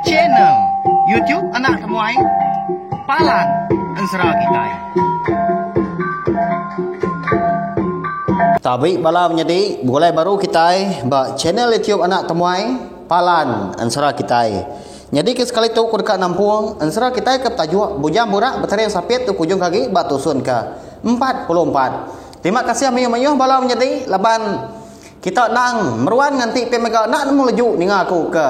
Channel YouTube Anak Temuai Palan Ensera Kitai. Tabi bala menyadi begulai baru kitai ba channel YouTube Anak Temuai Palan Ensera Kitai. Nyadi ke sekali tu ku deka nampung ensera kitai ke betajuk Bujang Burak Betering Sapit tu kujung ke agi ba tusun ke 44. Terima kasih mayuh-mayuh bala menyadi laban Kita endang meruan nganti pia mega enda nemu leju ninga aku ke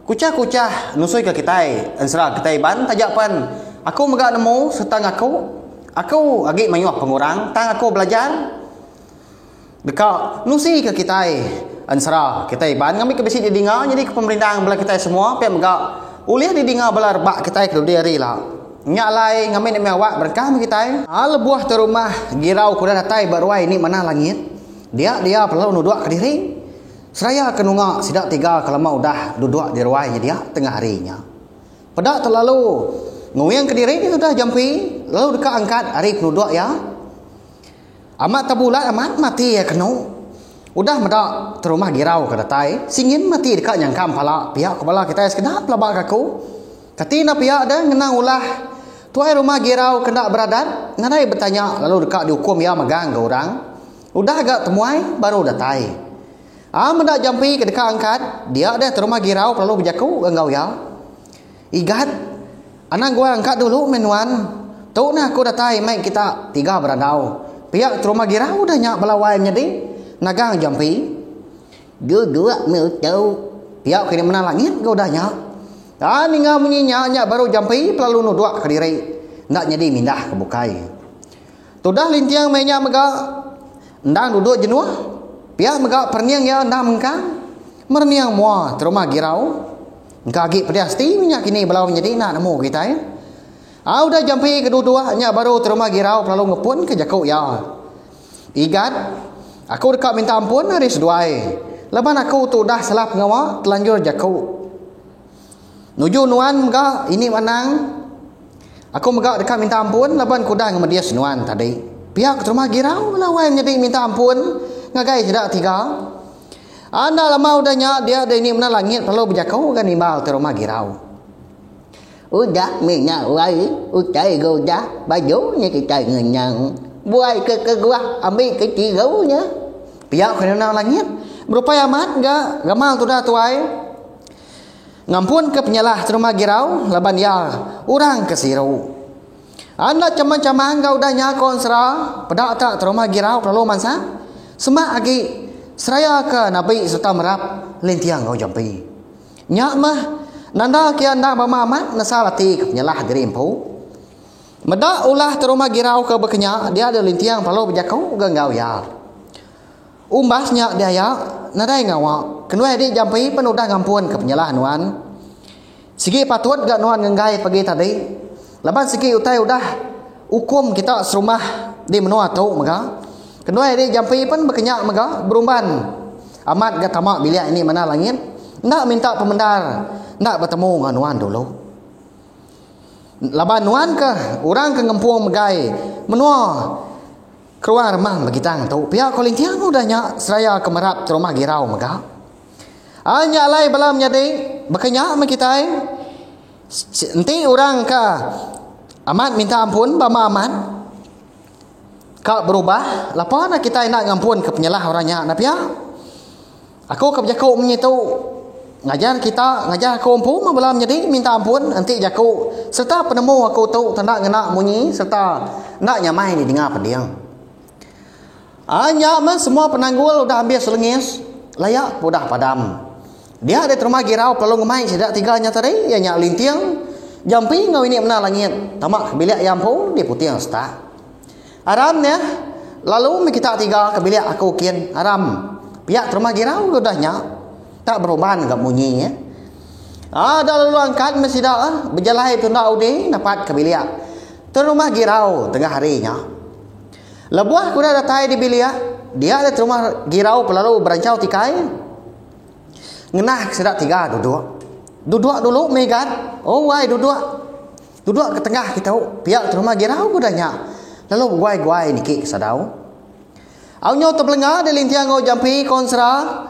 kuchah-kuchah nusuika kitai ensera kitai Iban taja pen aku mega nemu sereta ngaku aku agi mayuh pengurang tang aku belajar deka nusika kitai ensera kitai Iban ngambika bisi didinga nyadika pemerindang bala kitai semua pia mega ulih didinga bala rebak kitai ke dudi hari ila. Nya alai ngambi enda mih awak berengkah mih kitai. Lebuh terumah girau ke udah datai ba ruai ni manah langit. Dia dia pelalu nuduk kediri. Seraya ke nunga sida tiga ke lama udah duduk di ruai nya dia tengah hari nya. Peda telalu nguing kediri dia udah jampi lalu deka angkat ari penuduk iya. Amat tebulat amat mati iya kenu. Udah meda terumah girau ke datai, singin mati deka nyangkam pala pia ku bala kitai sekeda pelaba ke aku. Kati enda pia deh ngenang ulah tuai rumah girau ke enda beradat nadai betanya lalu deka diukum iya megang ga orang. Udah ga temuai baru datai. Aa meda jampi ke deka angkat, dia deh terumah girau kelalu bejaku ga enggau iya. Igat, anang guai angkat dulu meh nuan. Tu neh aku datai mai kita tiga berandau. Pia terumah girau udah nya bala wai menyadi nagang jampi. Duduk meh utu. Pia ke menang langit ga udah nya. Aa ninga munyi nya nya baru jampi kelalu nuduk kediri enda nyadi mindah ke bukai. Tudah linting meh nya mega endang duduk jenuh, pia mega perening iya endang mengkang merening mua terumah girau. Engka agi pedih ati meh nya kini bala menyadi enda nemu kitai. Au udah jampi ke duduk nya baru terumah girau kelalu ngepun ke jaku iya. Igat, aku deka minta ampun ari seduai laban aku tu udah salah pengawa telanjur jaku. Nuju nuan mega ini manang. Aku mega deka minta ampun laban ku udah ngemedis nuan tadi. Pia keterubah girau bala wai menyadi minta ampun ngagai sida tiga. Enda lama udah nya dia deh ini mena langit perlu bejaku ga nimbal ti rumah girau. Udah mih nya wai utai ga udah baju nya kitai ngenyang buai ke keguah ambi ke chiru nya. Pia ku ngenang langit berupai amat ga gamal tudah tuai. Ngampunka penyalah teruma girau laban iya orang ke siru. Enda chamang-chamang ga udah nya ko ensera peda ka teruma girau kelalu mansang semak agi seraya ke nabi sereta merap linting enggau jampi. Nya meh nanda ke iya endang bama amat nesal ati ke penyalah diri empu. Meda ulah teruma girau ke bekenya dia deh linting kelalu bejaku ga enggau iya. Umbas nya diaya nadai ngawa kenuai adi jampi pen udah ngampun ke penyalah nuan. Sigi patut ga nuan ngenggai pagi tadi laban sigi utai udah ukum kita serumah di menua tu mega. Kenuai adi jampi pen bekenya mega berumban amat ga tama bilik ini manah langit enda minta pemendar enda betemu enggau nuan dulu. Laban nuan ke orang ke ngempung megai menua. Keruang remang begitang tu pia ko Lintiang udah nya seraya ke merap terumah girau mega. Ai nya alai bala menyadi baka nya meh kitai enti orang ka amat minta ampun ba amat amat ka berubah lapa ne kitai enda ngampun ke penyalah orang nya ne pia. Aku ke bejaku munyi tu ngajar kita ngajar aku empu meh bala menyadi minta ampun enti jaku sereta penemu aku tu tanda ngena munyi sereta enda nyamai didinga pending. Ai nya meh semua penanggul udah ambis lengis laya ke udah padam. Dia diterima girau kelalu ngemai sida tiga nya tadi iya nya Linting, Jampi enggau ini mena langit tama ke bilik iya empu di puting setak. Aram nya, lalu meh kita tiga ke bilik aku kin. Aram. Pia terumah girau ke udah nya. Tak berumban ga munyi eh. Ah dah lalu angkat meh sida eh bejalai tunda udi napat ke bilik. Terumah girau tengah hari nya. Lebuh ke udah datai di bilik, dia deh terumah girau pelalu beranchau tikai. Ngenah ke sida tiga duduk. Duduk dulu meh igat. Oh wai duduk. Duduk ke tengah kitu, pia teruma girau ke udah nya. Lalu beguai-guai niki ke sadau. Au nyau tebelenga di linting enggau jampi konsera.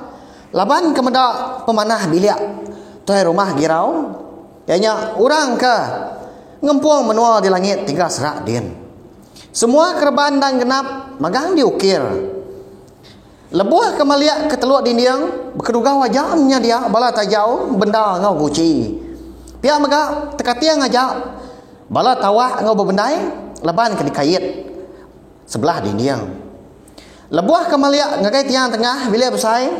Laban ke meda pemanah bilik tuai rumah Girau iya nya orang ke ngempung menua di langit tiga serak din. Semua kereban endang genap magang diukir. Lebuh ke malik ke teluk dinding bekedugau aja nya dia bala tajau benda enggau guchi. Pia mega tekating aja bala tawak enggau bebendai laban ke dikait sebelah dinding. Lebuh ke malik ngagai tiang tengah bilik besai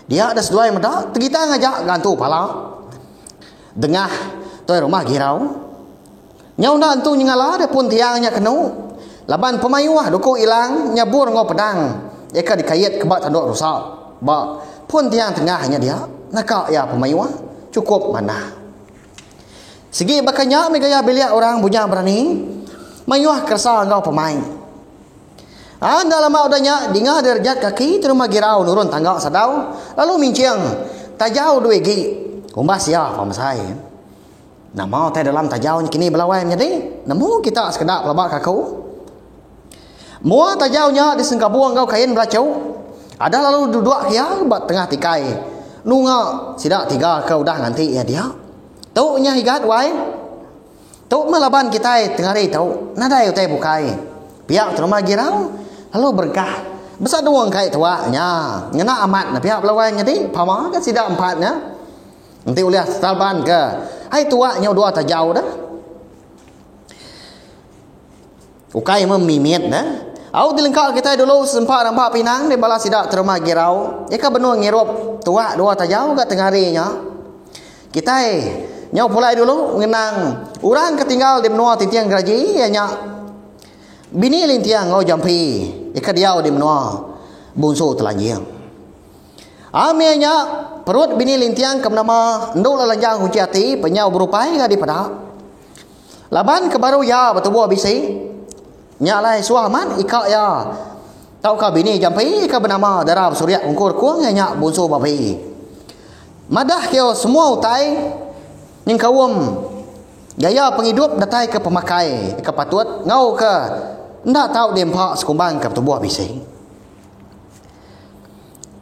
dia da seduai meda tegitang aja gantu pala dengah tuai rumah girau. Nyau enda entu nyengala deh pun tiang nya kenu laban pemayuh duku ilang nyabur enggau pedang iya ke dikait ke ba tanduk rusa ba pun tiang tengah nya dia naka iya pemayuh chukup manah. Sigi baka nya meh gaya bilik orang Bujang Berani mayuh keresa enggau pemai. Aa enda lama udah nya dinga derejat kaki terima girau nurun tangga sadau lalu minching tajau dua igi umbas iya pemesai. Nama utai dalam tajau nya kini bala wai menyadi? Nemu kita sekeda pelaba ke aku. Mua tajau nya disengkabung enggau kain belachu. Ada lalu duduk iya ba tengah tikai nunga sida tiga ke udah nganti iya dia. Tu nya igat wai. Tu meh laban kitai tengari tu nadai utai bukai. Pia teruma girau lalu berengkah besadung kai tuak nya. Ngena amat ne pia bala wai menyadi pama ga sida empat nya. Enti ulih setaban ke ai tuak nyau dua tajau dah. Ukai meh mimit dah. Au dilengka kitai dulu sempa rampa pinang di bala sida terima girau. Iya ka benung ngirup tuak dua tajau ga tengah hari nya. Kitai nyau pulai dulu ngenang orang ke tinggal di menua Tinting Geraji iya nya bini Lintiang enggau Jampi iya ka diau di menua Bunsu Telanjing. Amia nya, perut bini Lintiang ke benama Endu Lelanjang Kunchi Ati penyau berupai ga dipeda. Laban ke baru iya betubuh bisi, nya alai suah amat ika iya tauka bini Jampi ke benama Dara Besuriak Ungkur Kung iya nya Bunsu Babi. Madah ke semua utai nyengkaum gaya pengidup datai ke pemakai ke patut enggau ke enda tau diempa sekumbang ke betubuh bisi.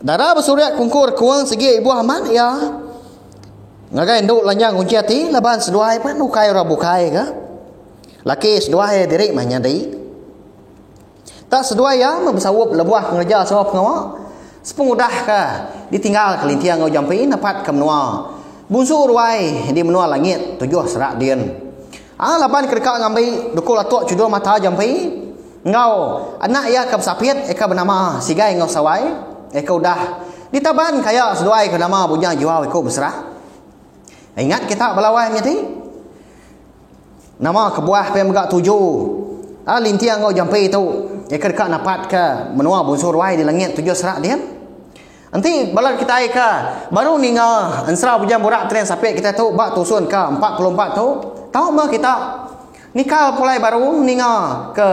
Dara besuriak kungkur kuang sigi ibuh amat iya ngagai endu lanjang kunchi ati laban seduai pan ukai orang bukai ka. Laki seduai diri mah nyadi. Tak seduai iya meh besaup lebuh ngereja semua pengawa sepengudah ka ditinggal ke Linting enggau Jampi nepat ke menua Bunsu Ruai di menua langit tujuh serak din. Aa laban ke deka ngambi duku latuk chudung mata Jampi. Enggau anak iya ke besapit eka benama Sigai enggau Sawai eka udah ditaban kaya seduai ke nama Bujang Juau iku beserah. Ingat kita bala wai menyadi. Nama kebuah pia mega tuju a Linting enggau Jampi tu eka deka napatka menua Bunsu Ruai di langit tuju serak din. Enti bala kitai ke baru ninga ensera Bujang Burak Tering Sapit kitai tu ba tusun ke 44 tu tau meh kita Nikal pulai baru ninga ke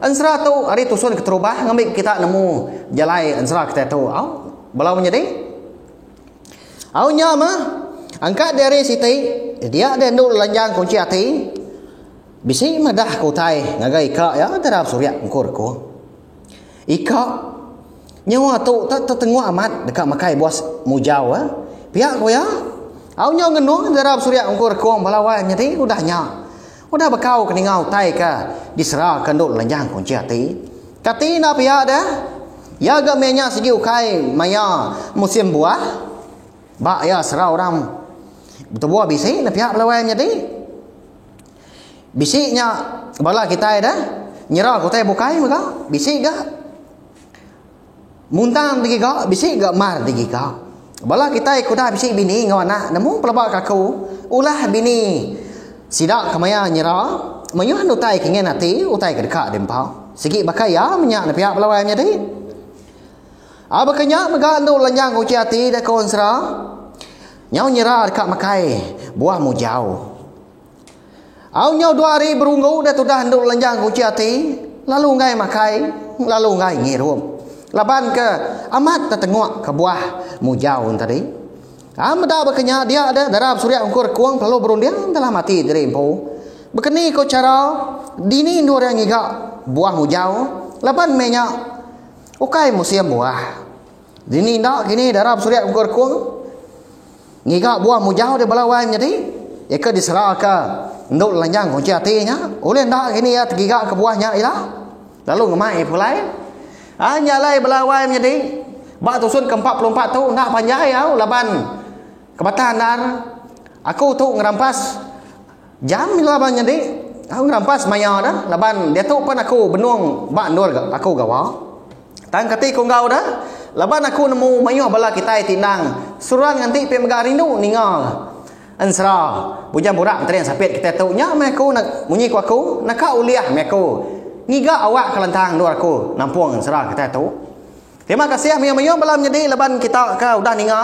ensera tu ari tusun keterubah ngambi kita nemu jalai ensera kitai tu au bala menyadi. Au nya mah angkat di hari siti dia deh endu lelanjang kunchi ati bisi madah ke utai ngagai ika iya terap suriak engkur ku. Ika nyawa tu tak tetenguk amat deka makai buah mujau eh. Pia ku iya. Au nyau ngenung derap suriak ungkur rekung bala wai menyadi udah nya. Udah bekau ke ninga utai ke disera ke endu lelanjang kunchi ati. Kati enda pia deh. Iya ga meh nya sigi ukai maya musim buah. Ba iya sera orang betubuh bisi ne pia bala wai menyadi. Bisi nya bala kitai deh nyera ke utai bukai mega bisi ga muntang digiga bisi ga mar digiga. Bala kitai ke udah bisi bini enggau anak nemu peleba ke aku ulah bini sida ke maya nyera mayuh enda utai ke ingin ati utai ke deka diempa. Sigi baka iya menya ne pia bala wai menyadi. Aa baka nya mega endu lenyang uji ati deh ko ensera nyau nyera deka makai buah mujau. Au nyau dua hari berunggu deh tudah endu lenjang uji ati lalu enggai makai lalu enggai ngirup laban ke amat tetenguk ke buah mujau nya tadi. Aa meda baka nya dia deh dara besuriak ungkur rekung lalu berunding dalam ati diri empu. Baka ni ko chara dini endur iya ngiga buah mujau laban meh nya ukai musim buah. Dini enda kini dara besuriak bukor rekung. Ngiga buah mujau deh bala wai menyadi. Iya ke diseraka endu lelanjang kunchi ati nya. Ulih enda kini iya tegiga ke buah nya ila. Lalu ngemai iya pulai. Aa nya alai bala wai menyadi. Ba tusun ke 44 tu enda panjai au laban kebata endar aku tu ngerampas jam ila ba nyadi. Au ngerampas maya dah laban diatu pan aku benung ba endur aku gawa. Tang kati ku enggau dah, laban aku nemu mayuh bala kitai ti endang seruran nganti pia mega rindu ninga ensera Bujang Burak Menteri Sapit kitai tu nya meh aku munyi ku aku naka ulih meh aku ngiga awak ke lantang endur aku nampung ensera kitai tu. Terima kasih mayuh-mayuh bala menyadi laban kita ke udah ninga.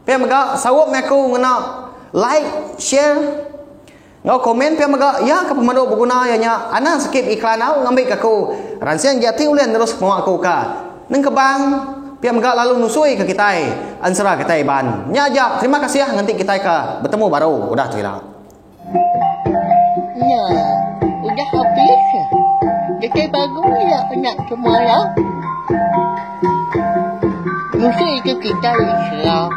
Pia mega saup meh aku ngena like, share Enggau komen pia mega, iya ke pemadu beguna iya nya anang skip iklan au ngambika aku ransing agi ati ulih nerus pengawa aku ka nengkebang pia mega lalu nusui ke kitai ensera kitai Iban. Nya aja, terima kasih nganti kitai ke betemu baru udah tu ila. Nya, udah habis. Datai baru ila anak semua. Nusui ke kitai ensera.